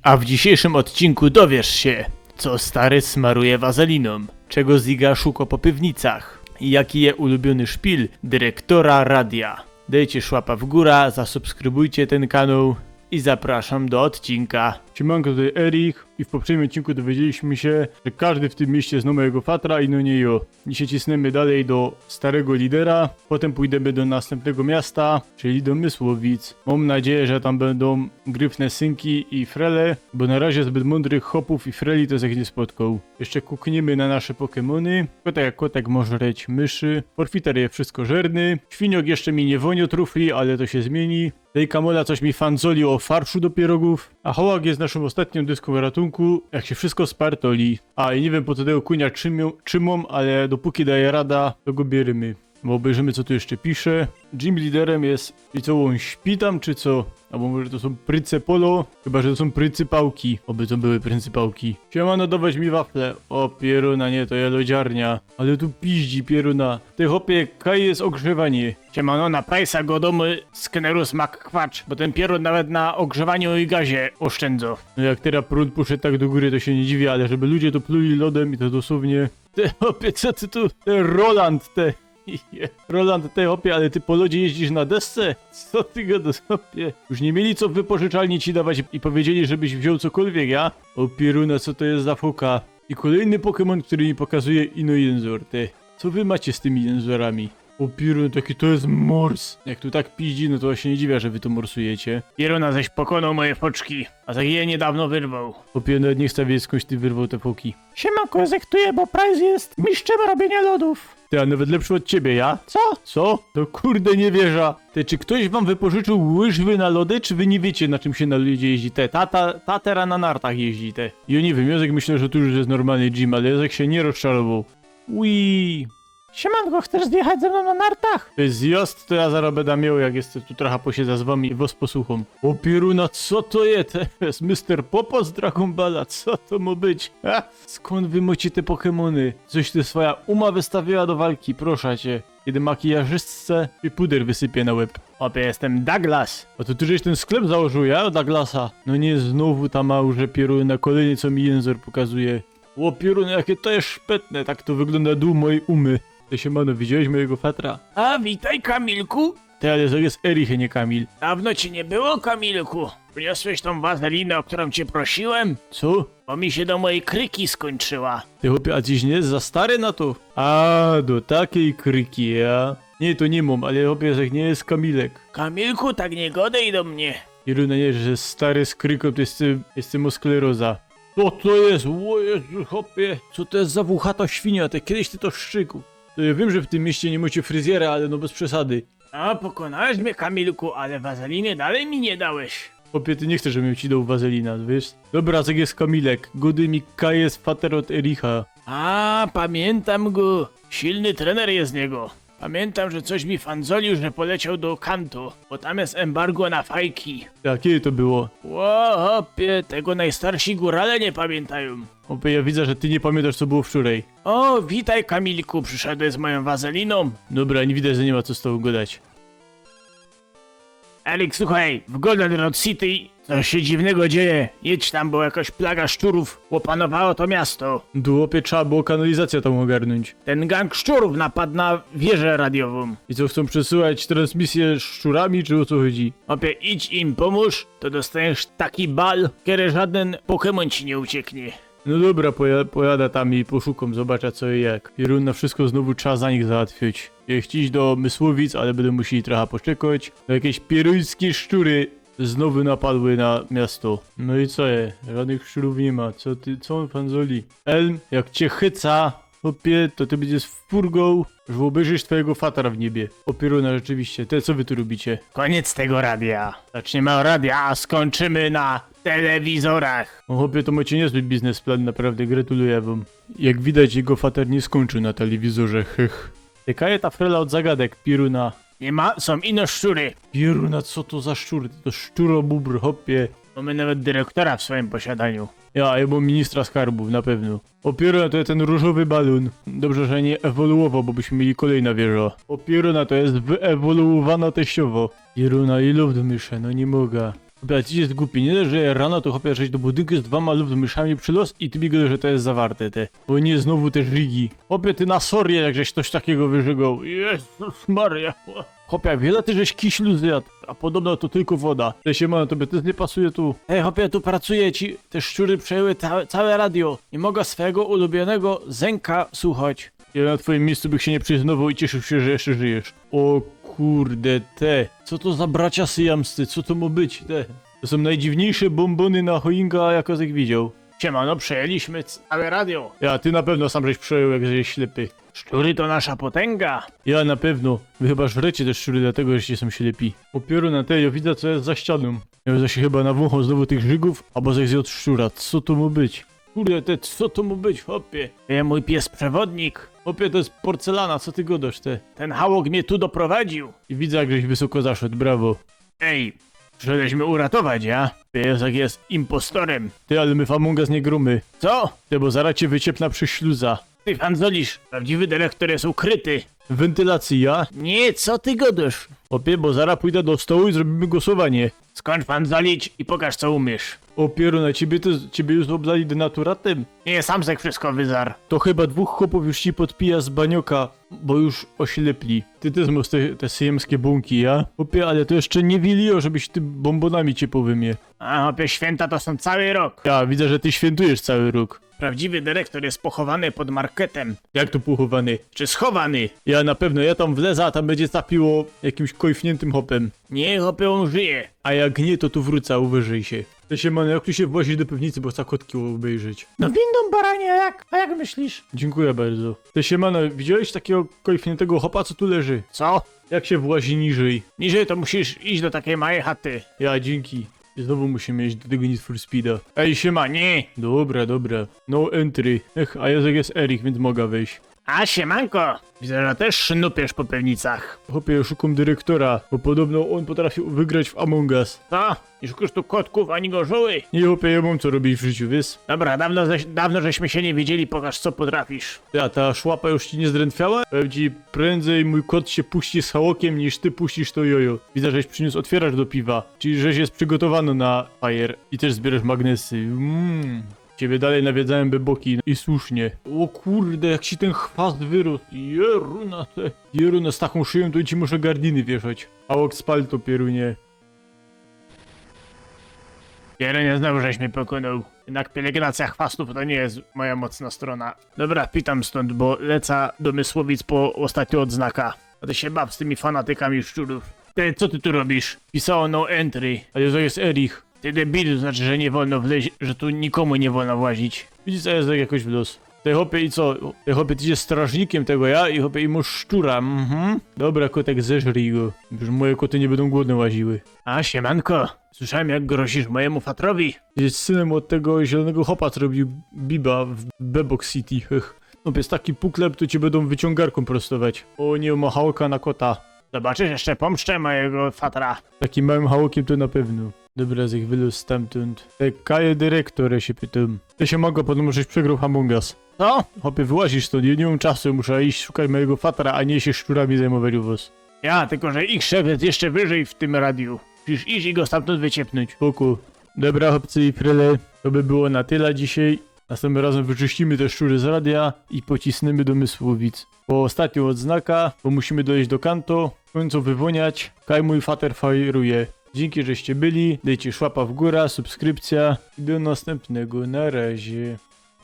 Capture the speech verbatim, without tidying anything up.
A w dzisiejszym odcinku dowiesz się, co stary smaruje wazeliną, czego Ziga szuka po piwnicach i jaki je ulubiony szpil dyrektora radia. Dejcie szłapa w górę, zasubskrybujcie ten kanał i zapraszam do odcinka. Siemanko, tutaj Erich i w poprzednim odcinku dowiedzieliśmy się, że każdy w tym mieście zna mojego fatra i no nie jo. Dzisiaj cisnemy dalej do starego lidera, potem pójdziemy do następnego miasta, czyli do Mysłowic. Mam nadzieję, że tam będą gryfne synki i frele, bo na razie zbyt mądrych chopów i freli to żech nie spotkał. Jeszcze kukniemy na nasze Pokémony. Kotek jak kotek może żreć myszy. Forfiter je wszystko żerny. Świniok jeszcze mi nie wonio trufli, ale to się zmieni. Tej Kamola coś mi fanzoli o farszu do pierogów. A Hołak jest naszą ostatnią dyską ratunku, jak się wszystko spartoli. A i nie wiem, po co tego kunia trzymio-, trzymam, ale dopóki daje rada, to go bierzemy. Bo obejrzymy, co tu jeszcze pisze. Gym liderem jest... I co, on śpi tam, czy co? Albo może to są pryce polo? Chyba że to są pryncypałki. Oby to były pryncypałki. Siemano, dawać mi wafle. O pieruna, nie, to je lodziarnia. Ale tu piździ pieruna. Ty chopie, kaj jest ogrzewanie? Siemano, na Price'a godomy Skenerus Mac Kwacz, bo ten pierun nawet na ogrzewaniu i gazie oszczędzą. No jak teraz prąd poszedł tak do góry, to się nie dziwię, ale żeby ludzie to pluli lodem i to dosłownie... Ty chopie, co ty tu? Ty Roland, ty... Roland, ty chopie, ale ty po lodzie jeździsz na desce? Co ty gadasz, chopie? Już nie mieli co w wypożyczalni ci dawać i powiedzieli, żebyś wziął cokolwiek, ja? O pieruna, co to jest za foka? I kolejny Pokémon, który mi pokazuje ino jynzor, ty. Co wy macie z tymi jynzorami? O pierun, taki to jest mors. Jak tu tak piździ, no to się nie dziwię, że wy to morsujecie. Pieruna żeś pokonał moje foczki, a żech je niedawno wyrwał. Chopie, nawet nie chcę wiedzieć, skądś ty wyrwał te foki. Siemanko, żech tu je, bo Price jest mistrzem robienia lodów. Ty, a nawet lepszy od ciebie, ja? Co? Co? No kurde, nie wierzę. Ty, czy ktoś wam wypożyczył łyżwy na lody, czy wy nie wiecie, na czym się na lodzie jeździ? Te, ta, ta, ta tera na nartach jeździ, te. Ja nie wiem, Józek myślę, że tu już jest normalny gym, ale Józek się nie rozczarował. Ui. Siemanko, chcesz zjechać ze mną na nartach? Ty, zjazd to ja zaraz będę miał, jak jeszcze tu trochę posiedzę z wami i was posłucham. O pieruna, co to je? To jest mister Popo z Dragon Balla, co to ma być? Ha? Skąd wy macie te Pokémony? Coś ty swoja uma wystawiła do walki, proszę cię. Kiedy makijażystce i puder wysypie na łeb. Chopie, jestem Douglas. A to ty żeś ten sklep założył, ja? Douglasa. No nie, znowu ta małże pieruna, kolejny, co mi jynzor pokazuje. O pieruna, jakie to jest szpetne, tak to wygląda dół mojej umy. Ty, siemano, widziałeś mojego fatra? A, witaj, Kamilku. Ty, ale to jest Erich, a nie Kamil. Dawno cię nie było, Kamilku. Przyniosłeś tą wazelinę, o którą cię prosiłem? Co? Bo mi się do mojej kryki skończyła. Ty, chopie, a tyś nie jest za stary na to? A, do takiej kryki, ja? Nie, to nie mam, ale chopie, że nie jest Kamilek. Kamilku, tak nie godej do mnie. Pieruna, nie, że stary z kryką, to jest, y, jest mu skleroza. Co to jest? O Jezu, chopie, co to jest za włochata świnia? Ty, kiedyś ty to szczygł. To ja wiem, że w tym mieście nie macie fryzjera, ale no bez przesady. A, pokonałeś mnie, Kamilku, ale wazeliny dalej mi nie dałeś. Chopie, ty nie chcesz, żebym ci dał wazelina, wiesz? Dobra, tak jest Kamilek. Gody mi, kaj jest fater od Ericha. A, pamiętam go. Silny trener jest z niego. Pamiętam, że coś mi fanzolił, że poleciał do Kanto, bo tam jest embargo na fajki. Ja, kiedy to było? Ło, chopie, tego najstarsi górale nie pamiętają. Chopie, ja widzę, że ty nie pamiętasz, co było wczoraj. O, witaj, Kamilku, przyszedłeś z moją wazeliną? Dobra, nie widać, że nie ma co z tobą gadać. Erik, słuchaj, w Goldenrod City coś się dziwnego dzieje. Jedź tam, bo jakaś plaga szczurów opanowało to miasto. Tu, chopie, trzeba było kanalizacjã tam ogarnąć. Ten gang szczurów napadł na wieżę radiową. I co, chcą przesyłać transmisję szczurami, czy o co chodzi? Chopie, idź im pomóż, to dostaniesz taki bal, kiedy żaden Pokémon ci nie ucieknie. No dobra, poja-, pojadę tam i poszukam, zobaczę, co i jak. Pieruna, wszystko znowu trzeba za nich załatwiać. Chcę iść do Mysłowic, ale będą musieli trochę poczekać. No, jakieś pieruńskie szczury znowu napadły na miasto. No i co je? Żadnych szczurów nie ma. Co ty, co on fanzoli? Elm, jak cię chyca, chopie, to ty będziesz furgą, że obejrzysz twojego fatera w niebie. O pieruna, rzeczywiście. Te, co wy tu robicie? Koniec tego radia. Zaczniemy od radia, a skończymy na telewizorach. O, chopie, to macie niezły biznesplan, naprawdę, gratuluję wam. Jak widać, jego fater nie skończył na telewizorze, hych. Ciekawie ta frela od zagadek, pieruna. Nie ma, są ino szczury. Pieruna, co to za szczur? To szczurobóbr, chopie. Mamy nawet dyrektora w swoim posiadaniu. Ja, ja mam ministra skarbów, na pewno. O pieruna, to jest ten różowy balon. Dobrze, że nie ewoluował, bo byśmy mieli kolejną wieżę. O pieruna, to jest wyewoluowana teściowo. Pieruna, i luft mysze, no nie mogę. Chopie, ale ty jest głupi, niy? Że rano to, chopie, żeś do budynku z dwoma lub myszami przylŏz i ty mi gŏdŏsz, że to jest zawarte, te. Bo niy znowu te żigi. Chopie, ty na sorie, jak żeś coś takigo wyżygoł. Jezus Maria. Chopie, wiele ty żeś kiślu zjadł, a podobno to tylko woda. Te, siemano, tobie tyż niy pasuje tu. Ej, chopie, tu pracuje ci, te szczury przejęły całe, całe radio. Niy mogã swojigo ulubionego zęka słuchać. Ja na twoim miejscu bych sie niy przyznawoł i cieszył sie, że jeszcze żyjesz. O kurde, te. Co to za bracia syjamscy? Co to mŏ być, te? To sōm nojdziwniejsze bōmbōny na choinka, jako żech widzioł. Siemano, przejęliśmy całe radio. Ja, ty na pewno sam żeś przejął, jak żeś ślepy. Szczury to nasza potęga. Ja, na pewno. Wy chyba żrecie te szczury, dlatego żeście sōm ślepi. Opieru na te, jŏ widzã, co jest za ścianōm. Jŏ żech sie chyba nawōnchoł znowu tych żigōw, abo żech zjŏdł szczura. Co to mŏ być? Kurde, te, co to mŏ być, chopie? To je mōj pies przewodnik. Chopie, to jest porcelana, co ty gŏdŏsz, te? Ten hałok mie tu doprowadził. I widzã, jak żeś wysoko zaszedł, brawo. Ej, przyszedłeś mie uratować, ja? Ty jest, jak jest impostorem. Ty, ale my w Among Us niy grōmy. Co? Ty, bo zarŏz cie wyciepnã przez śluza. Ty fanzolisz, prawdziwy dyrektor jest ukryty. Wentylacyjŏ? Niy, co ty gŏdŏsz? Chopie, bo zarŏz pōjda do stołu i zrobiymy głosowanie. Skōńcz fanzolić i pokaż, co umiysz. Opieru na ciebie, to ciebie już oblali denaturatem? Niy, sam żech wszystko wyzar. To chyba dwōch chopōw już ci podpija z banioka, bo już oślepli. Ty tyż mŏsz te, te syjemskie bōnki, ja? Chopie, ale to jeszcze niy wilio, żebyś ty bōmbōnami ciepłowymi. A, chopie, święta to sōm cały rok. Ja, widzã, że ty świętujesz cały rok. Prawdziwy dyrektor jest pochowany pod marketem. Jak to pochowany? Czy schowany? Ja, na pewno, ja tam wlezã, a tam bydzie capiło jakimś kojfniętym chopem. Niy, chopie, ôn żyje. A jak niy, to tu wrōcã, uważaj sie. Te, siemano, jak tu sie włazi do piwnicy, bo chcã kotki ôbejrzeć? No windą, baranie, a jak, a jak myślisz? Dziynkuja bardzo. Te, siemano, widziałeś takigo kojfniętego chopa, co tu leży? Co? Jak sie włazi niżyj? Niżyj to musisz iść do takij małej chaty. Ja, dziynki. I znowu musimy iść do tego Need for Speeda. Ej, siema, niy! Dobra, dobra. No entry. Ech, a jŏ żech jest Erik, wiync mogã wyjś. A, siemanko! Widzã, że tyż sznupiysz po piwnicach. Chopie, jŏ szukōm dyrektora, bo podobno ôn potrafiōł wygrać w Among Us. Co? Niy szukasz tu kotkōw ani gorzoły? Niy, chopie, jŏ mōm co robić w życiu, wiysz? Dobra, dawno, żeś, dawno żeśmy sie niy widzieli, pokaż, co potrafisz. Ja, ta szłapa już ci niy zdrętwiała? Powiem ci, prędzej mōj kot sie puści z hałokiym, niż ty puścisz to jojo. Widzã, żeś przyniōs ôtwiyracz do piwa. Czyli żeś jest przigotowany na fajer. I tyż zbiyrŏsz magnesy. Mm. Ciebie dalej nawiydzają beboki. I słusznie. O kurde, jak ci tyn chwast wyrōs. Jeruna te. Jeruna, z takōm szyjōm to ci muszã gardiny wieszać. Hałok, spal to, pierunie. Pierunie, znowu żeś mie pokōnōł. Jednak pielęgnacja chwastōw to niy jest moja mocnŏ strōna. Dobra, pitōm stōnd, bo lecã do Mysłowic po ôstatniego ôdznaka. A ty sie baw z tymi fanatykami szczurōw. Ty, co ty tu robisz? Pisało no entry. Ale to jest Erich. Ty debilu, znaczy, że niy wolno wleź, że tu nikōmu niy wolno włazić. Widzisz, a jŏ żech jakoś wlŏz. Ty, chopie, i co? Ty, chopie, ty jesteś strażnikiym tego, ja? I, chopie, i mōsz szczura, mhm. Dobra, kotek, zeżryj go. Już moje koty niy bydōm głodne łaziły. A, siemanko. Słyszałem, jak grozisz mojemu fatrowi. Jest synem ôd tego zielōnego chopa, co robiōł Biba w Bebok City. Ech. No, bez taki puklep to cię bydōm wyciōngarkōm prostować. O niy, mōm hałoka na kota. Zobaczysz, jeszcze pōmszczę mojego fatra. Takim małym hałokiym to na pewno. Dobra, żech wylōz stamtōnd. Te, kaje dyrektor, sie pytōm. Ty, siemano, podobno żeś przegroł w Among Us. Co? Chopie, wyłazisz stōnd, jŏ niy mōm czasu, muszã iś szukać mojigo fatra, a niy sie szczurami zajmować u wŏs. Ja, tylko że ich szef jest jeszcze wyżyj w tym radiu. Musisz iś i go stamtōnd wyciepnōńć. Spoko. Dobra, chopcy i frele, to by było na tela dzisiej. Nastōmpnym razym wyczyścimy te szczury z radia i pocisnymy do Mysłowic. Po ôstatniego ôdznaka, bo musimy dojś do Kanto, w kōńcu wywōniać. Kaj mōj fater fajeruje. Dziynki, żeście byli, dejcie szłapa w gōra, subskrypcja i do nastōmpnego, na razie.